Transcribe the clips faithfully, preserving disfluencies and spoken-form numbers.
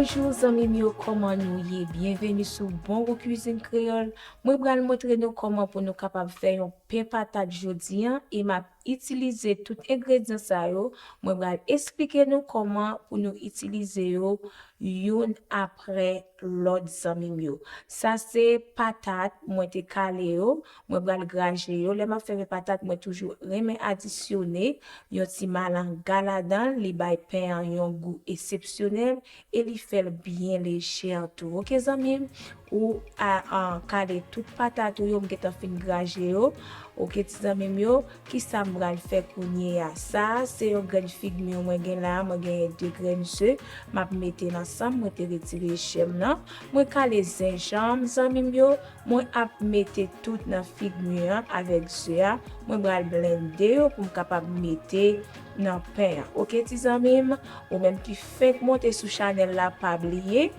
Bonjou zanmi m yo, kòman nou ye? Byenveni sou Bon Gou Kwizin Kreyòl. Mwen pral montre nou kòman pou nou kapab fè yon pen patat jodi a, e m ap itilize tout engredyan sa yo. Mwen pral esplike nou kòman pou nou itilize yo youn apre lòt, zanmi m yo. Sa se patat mwen te kale yo, mwen pral graje yo. Lè m ap fè pen patat, mwen toujou renmen adisyone yon ti malanga ladan l, li bay pen an yon gou eksepsyonèl e li fè l byen lejè tou. Oke, zanmi m, ou a, a, kale tout patat ou yo, m gentan fin graje yo. Oke, ti zanmi m yo, kisa m pral fè kounye a? Sa a se yon grenn fig mi mwen gen la, mwen genyen de grenn ze, m ap mete l ansanm, mwen te retire chè m nan. Mwen kale zenjanm, zanmi m yo, mwen ap mete tout nan fig mi an avèk ze a. Mwen pral blende yo pou m kapab mete nan pen an. Oke, ti zanmi m, ou menm ki fenk monte sou chanèl la, pa bliye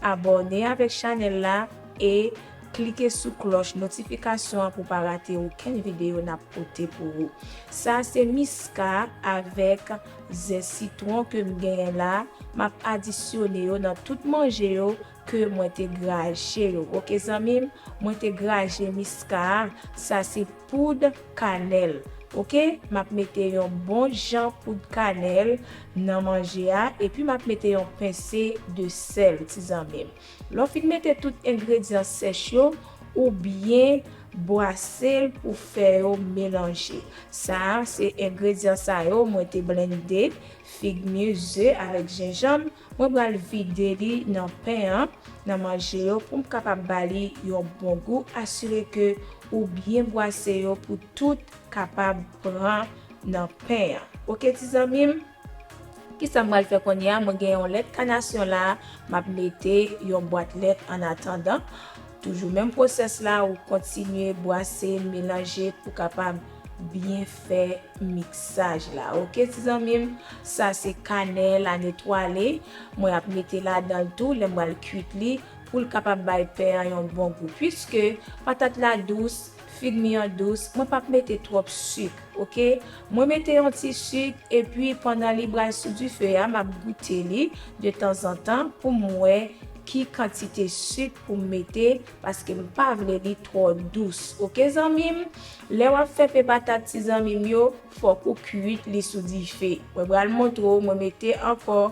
abòne avèk chanèl la e klike sou klòch notifikasyon an pou pa rate okenn videyo n ap pote pou ou. Sa se miska avèk ze sitwon ke m genyen la. M ap adisyone yo nan tout manje yo ke mwen te graje yo. Oke, zanmi m, mwen te graje miska a. Sa se poud kanèl. Oke, m ap mete yon bon jan poud kanèl nan manje a, epi m ap mete yon pense de sèl, ti zanmi m. Lè w fin mete tout engredyan sèch yo, ou byen bwase l pou fè yo melanje. Sa a se engredyan sa yo mwen te blende, fig mi, ze avèk jenjanm. Mwen pral vide li nan pen an, nan manje yo, pou m kapab ba li yon bon gou. Asire ke ou byen bwase yo pou tout kapab pran nan pen an. Oke, ti zanmi m? Kisa m pral fè kounye a? Mwen gen yon lèt kanasyon la, m ap mete yon bwat lèt an atandan. Toujou menm pwosès la, ou kontinye bwase, melanje pou kapab byen fè miksaj la. Oke, ti zanmi m, sa se kanèl a netwale. Mwen ap mete ladan l tou, lè m pral kuit li, pou l kapab bay pen an yon bon gou. Piske patat la dous, fig mi an dous, mwen p ap mete twòp sik, oke? Mwen mete yon ti sik, epi pandan li pral sou dife a, m ap goute li de tanzantan pou m wè ki kantite sik pou m mete, paske m pa vle li twò dous, oke, zanmi m? Lè w ap fè pen patat, ti zanmi m yo, fòk ou kuit li sou dife. Mwen pral montre w, mwen mete ankò,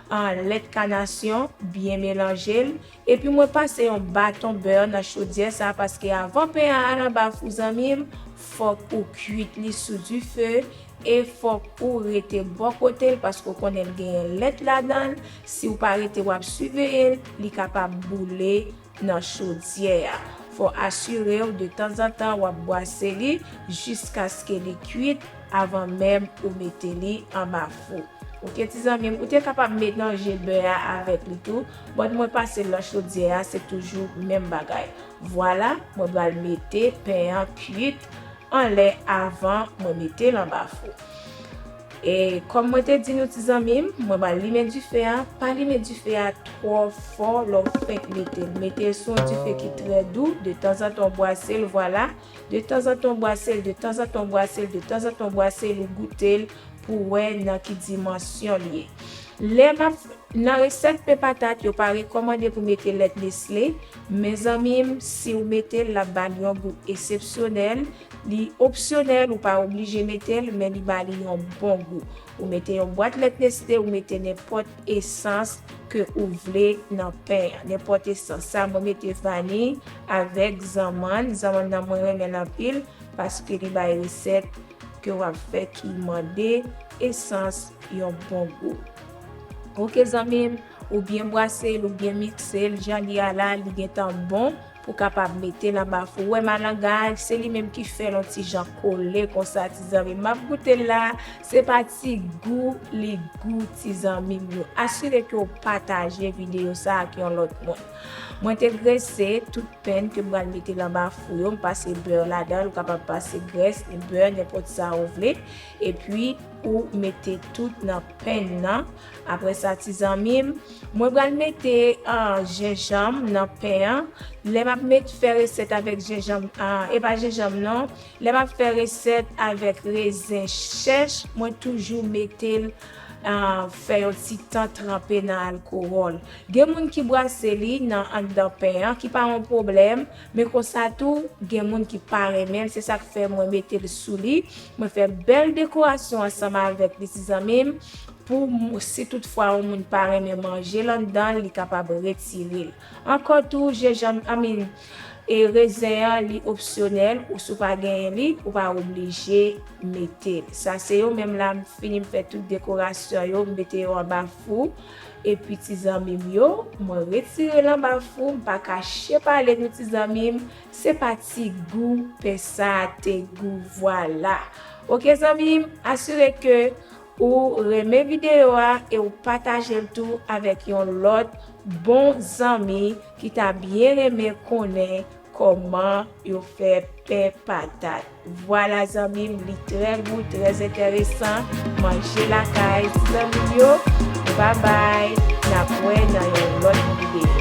ah, lèt kanasyon, byen melanje l. Epi mwen pase yon baton bè nan chodyè sa, paske avan pen an al anba fou, zanmi m, fòk ou kuit li sou dife e fòk ou rete bò kote l, paske w konnen l genyen lèt ladan l. Si w pa rete w ap siveye l, li kapab boule nan chodyè a. Fò w asire w de tanzantan w ap bwase li jiskaske li kuit avan menm ou mete li anba fou. Oke, ti zanmi m, ou te kapab melanje bè a avèk li tou, but mwen pase l nan chodyè a, se toujou menm bagay. Vwala, mwen pral mete pen an kuit anlè avan mwen mete l anba fou. E kòm mwen te di nou, ti zanmi m, mwen pral limen dife a, pa limen dife a twò fò lè w fenk mete l. Mete l sou yon dife ki trè dou, de tanzantan w bwase l, vwala. De tanzantan w bwase l, de tanzantan w bwase l, de tanzantan w bwase l, ou goute l pou w wè nan ki dimansyon l ye. Lè m ap, nan resèt pen patat, yo pa rekòmande pou mete lèt Nestle, men zanmi m, si w mete l, l ap ba l yon gou eksepsyonèl. Li opsyonèl, ou pa oblije mete l, men li ba li yon bon gou. Ou mete yon bwat lèt Nestle, ou mete nenpòt esans ke ou vle nan pen an. Nenpòt esans. Sa, mwen mete vaniy avèk zanmann. Zanmann nan, mwen renmen l anpil paske li bay resèt ke w ap fè ki mande esans yon bon gou. Oke, zanmi m, ou byen bwase l, ou byen mikse l, jan li a la, li gentan bon pou kapab mete l anba fou. Ou wè malanga a, se li menm ki fè l yon ti jan kole konsa, ti zanmi m. M ap goute l la, se pa ti gou li gou, ti zanmi m yo. Asire ke w pataje videyo sa ak yon lòt moun. Mwen te grese tout pen ke m pral mete l anba fou yo, m pase bè ladan l, ou kapab pase grès, bè, nenpòt sa ou vle, epi ou mete tout nan pen nan. Apre sa, ti zanmi m, mwen pral mete, ah, jenjanm nan pen an. Lè m ap met, fè resèt avèk jenjanm, ah, e pa jenjanm non. Lè m ap fè resèt avèk rezen chèch, mwen toujou mete l ah, fè yon ti tan tranpe nan alkowòl. Gen moun ki brase li nan anndan pen an, ki pa yon pwoblèm, men konsa tou, gen moun ki pa renmen l, se sa k fè mwen mete l sou li. Mwen fè bèl dekorasyon ansanm avèk li, ti zanmi m, pou m-, si toutfwa yon moun pa renmen manje l anndan l, li kapab retire l. Ankò tou, jenjanm, I mean, e rezen an, li opsyonèl, ou si w pa genyen li, ou pa oblije mete l. Sa se yo, menm la, m fini m fè tout dekorasyon yo, m mete yo anba fou. Epi ti zanmi m yo, mwen retire l anba fou, m pa kache pale nou ti zanmi m, se pa ti gou pen sa te gou, vwala. Oke zanmi m, asire ke ou renmen videyo a e ou pataje l tou avèk yon lòt bon zanmi ki ta byen renmen konnen kòman yo fè pen patat. Vwala zanmi m, li trè gou, trè enteresan. Manje lakay, ti zanmi m yo. Babay, n ap wè nan yon lòt videyo.